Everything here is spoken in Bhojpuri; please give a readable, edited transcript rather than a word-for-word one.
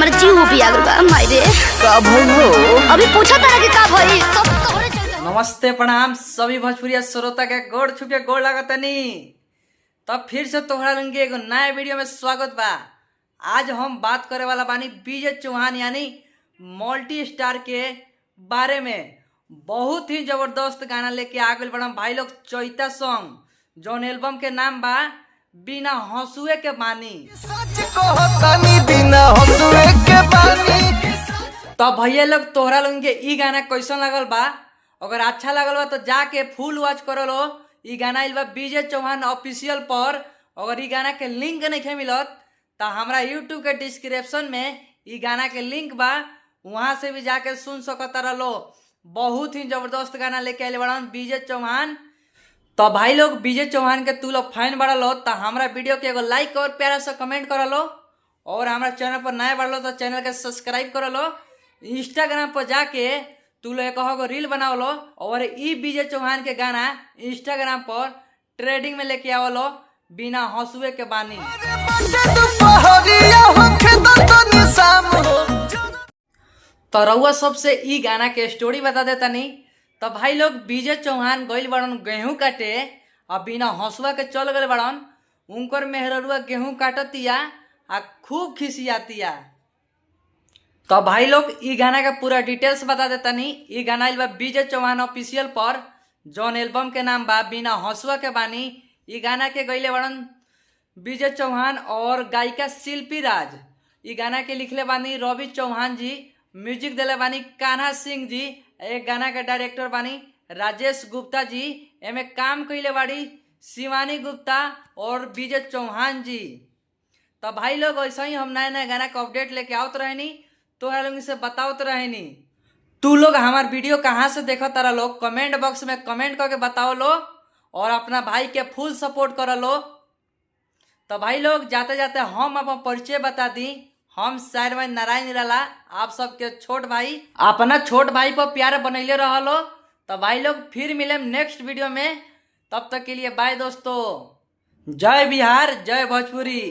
हमर जीव भी आ गइल बा माई रे। का भइल हो? अभी पूछा तारा कि का भइल, सब तोहरे चलते। नमस्ते, प्रणाम सभी भोजपुरिया श्रोता के, गोड़ छुके गोड़ लागतनी। तब फिर से तोहरा लोगन के एगो नया वीडियो में स्वागत बा। आज हम बात करे वाला बानी विजय चौहान यानी मल्टी स्टार के बारे में। बहुत ही जबरदस्त गाना लेके आ गइल बड़ा भाई लोग, चैता सॉन्ग, जौन एल्बम के नाम बा बिना हंसुए के बानी। सच कहतानी, बिना हंसुए के बानी। तो भैया लोग, तोहरा लोगन के ई गाना कैसन लगल बा? अगर अच्छा लगल बा तो जाके फुल वॉच कर लो। ई गाना आइल बा विजय चौहान ऑफिशियल पर। अगर ई गाना के लिंक नहीं मिलत तो हमरा यूट्यूब के डिस्क्रिप्शन में ई गाना के लिंक बा, वहाँ से भी जाके सुन सकता लो। बहुत ही जबरदस्त गाना लेके आइल बड़न विजय चौहान। तो भाई लोग, विजय चौहान के तू लोग फैन बढ़ लो तो हमारा वीडियो के एगो लाइक और प्यारा सा कमेंट कर लो और हमारा चैनल पर नया बढ़ लो तो चैनल के सब्सक्राइब कर लो। इंस्टाग्राम पर जाके तू लोग एक रील बनाओ लो और ई विजय चौहान के गाना इंस्टाग्राम पर ट्रेंडिंग में लेके आवलो, बिना हंसुए के बानी। बाटे दुपहरिया होखे तो तनी शाम हो। तो रउआ सबसे ई गाना के स्टोरी बता देता नी। तो भाई लोग, विजय चौहान गइल बड़न गेहूं काटे आ बिना हंसुआ के चल गए बड़न। उनकर मेहररुआ गेहूं काटतिया आ खूब खिसियातिया। तो भाई लोग, ई गाना का पूरा डिटेल्स बता देता नी। ई गाना आइल बा विजय चौहान ऑफिशियल पर, जौन एल्बम के नाम बा बिना हंसुआ के बानी। ई गाना के गइले बड़न विजय चौहान और गायिका शिल्पी राज। ई गाना के लिखले बानी रवि चौहान जी, म्यूजिक दिले बानी कान्हा सिंह जी, एक गाना के डायरेक्टर बानी राजेश गुप्ता जी। एमे काम कइले बाड़ी शिवानी गुप्ता और विजय चौहान जी। तो भाई लोग, ऐसे ही हम नया नया गाना के अपडेट लेके आवत रहनी, तो लोग से बतावत रहनी। तू लोग हमार वीडियो कहाँ से देखो तारा लोग, कमेंट बॉक्स में कमेंट करके बताओ लो और अपना भाई के फुल सपोर्ट कर लो। तो भाई लोग, जाते जाते हम अपन परिचय बता दी। हम शायर भाई नारायण निराला, आप सबके छोट भाई। अपना छोट भाई पर प्यार बनैले रहो। तो भाई लोग, फिर मिले नेक्स्ट वीडियो में, तब तक के लिए बाय दोस्तों। जय बिहार, जय भोजपुरी।